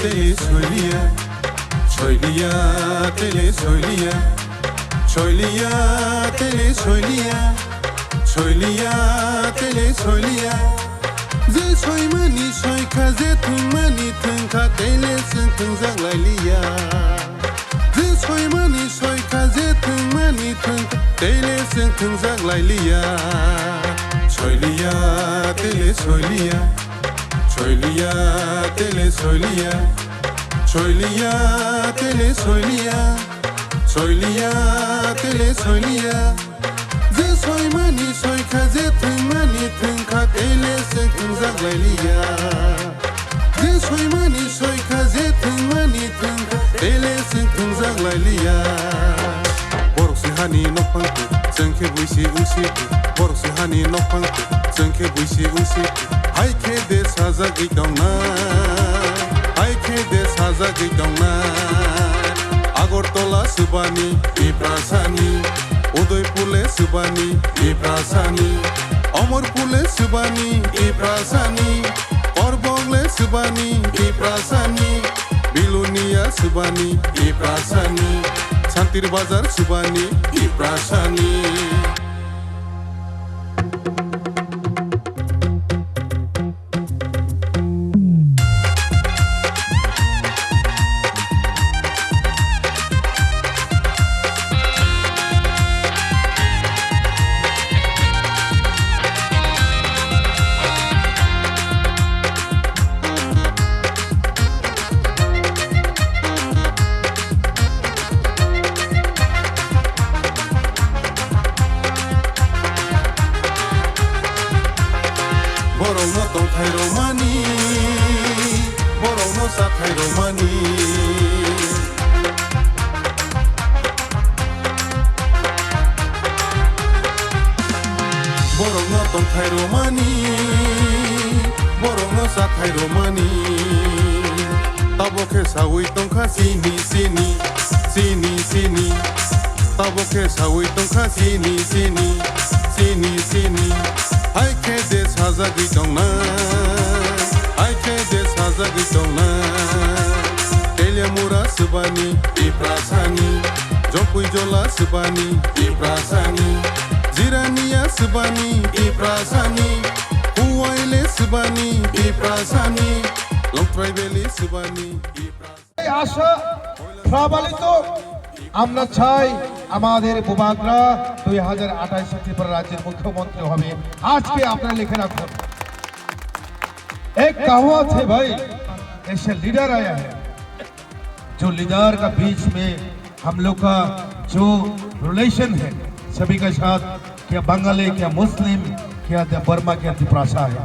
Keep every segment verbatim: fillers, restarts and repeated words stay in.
Tele soiliya, soiliya, tele soiliya, soiliya, tele soiliya, soiliya, tele soiliya. Je soimani soikha, je thwngmani thwngkha, tele chwng thwngjak lailiya. Je soimani soikha, je thwngmani thwngkha, tele chwng thwngjak lailiya. Soiliya, tele soiliya, soiliya, tele soiliya, soiliya, tele soiliya, soiliya, tele soiliya. Je soimani soikha, je thwngmani thwngkha, tele chwng thwngjak lailiya. Je soimani soikha, je thwngmani thwngkha, tele chwng thwngjak lailiya. Borok se hani nokphang twi, chwng khe buisi wngsi twi. Borok se hani nokphang twi, chwng khe buisi wngsi twi. Hai khe de sajagwi tongnai, hai khe de sajagwi tongnai. Agartala swbani Tiprasani, Udaipur le swbani Tiprasani, Amarpur le swbani Tiprasani, Korbok le swbani Tiprasani, Belonia swbani Tiprasani, Santir Bazar swbani Tiprasani. Borokno tongthai rwmani, borokno chathai rwmani. Borokno tongthai rwmani, borokno chathai rwmani. Tabok khe saui tongkha chini, chini, chini, chini. Tabok khe saui tongkha chini, chini, chini, chini. Hai khe je sajagwi tongnai, hai khe je sajagwi tongnai. Teliamura swbani Tiprasani, Jompuijola swbani Tiprasani, Jirania swbani Tiprasani, Kuwaile swbani Tiprasani, Longtrai Valley swbani Tiprasani. এই আশা প্রাবালিত আমরা চাই আমাদের বুবাগ্রা দুই হাজার আঠাইশে ত্রিপুরা রাজ্যের মুখ্যমন্ত্রী হবে। আজকে আপনারা লিখে রাখুন। एक कहावत है भाई, ऐसे लीडर आया है, जो लीडर का बीच में हम लोग का जो रिलेशन है सभी का साथ, क्या बंगाली, क्या मुस्लिम, क्या द-, बर्मा, क्या तिप्रासा है।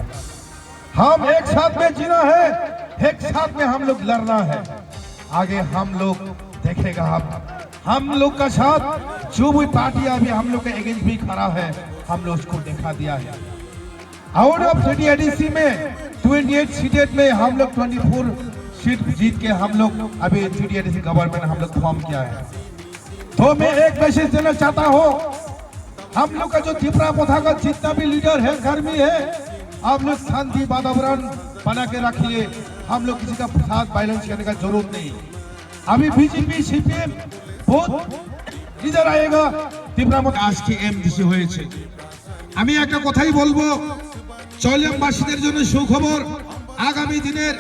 हम एक साथ में जीना है, एक साथ में हम लोग लड़ना है। आगे हम लोग देखेगा हम, हम लोग का साथ जो भी पार्टी अभी हम लोग के अगेंस्ट भी खड़ा है, हम लोग उसको दिखा दिया है। आउट ऑफ टीटीआईडीसी में ट्वेंटी एट सीटेड में हम लोग ट्वेंटी फोर सीट जीत के हम लोग अभी टीटीआईडीसी गवर्नमेंट हम लोग फॉर्म किया है। तो मैं एक मैसेज देना चाहता हूँ, हम लोग का जो तिपरा प्रथा का जितना भी लीडर है, कर्मी है, आप लोग शांति वातावरण बना के रखिए। हम लोग किसी का साथ वायलेंस करने का जरूरत नहीं। अभी बीजेपी सीपीएम बहुत इधर आएगा, तिपरा में आज के एमडीसी হয়েছে। আমি একটা কথাই বলবো, চৈলামবাসীদের জন্য সুখবর। আগামী দিনের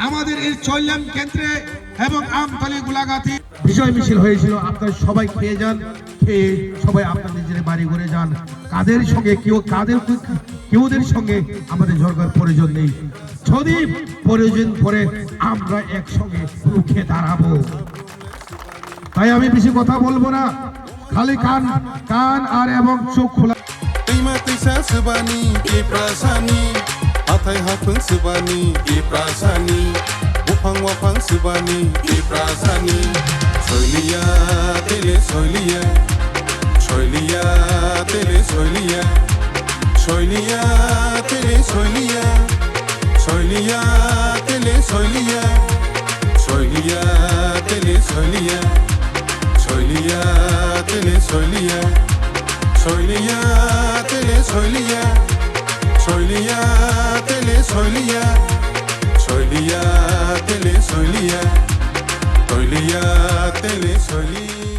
আমাদের এই চৈলাম কেন্দ্রে এবং আমতলী গোলাঘাটে বিজয় মিছিল হয়েছিল। আপনারা সবাই খেয়ে যান, খেয়ে সবাই আপনার নিজের বাড়ি ঘুরে যান। কাদের সঙ্গে কেউ, কাদের, কেউদের সঙ্গে আমাদের ঝগড়ার প্রয়োজন নেই। যদি প্রয়োজন পড়ে, আমরা একসঙ্গে রুখে দাঁড়াবো। তাই আমি বেশি কথা বলবো না, খালি কান, কান আর এবং চোখ খোলা। Twima twisa swbani Tiprasani, hathai haphwng swbani Tiprasani, buphang waphang swbani Tiprasani. Soiliya tele soiliya, soiliya tele soiliya, soiliya tele soiliya. Soiliya tele soiliya, soiliya tele soiliya, soiliya tele soiliya, soiliya tele soiliya, soiliya tele soiliya, Toiliya tele soiliya, toiliya tele soili.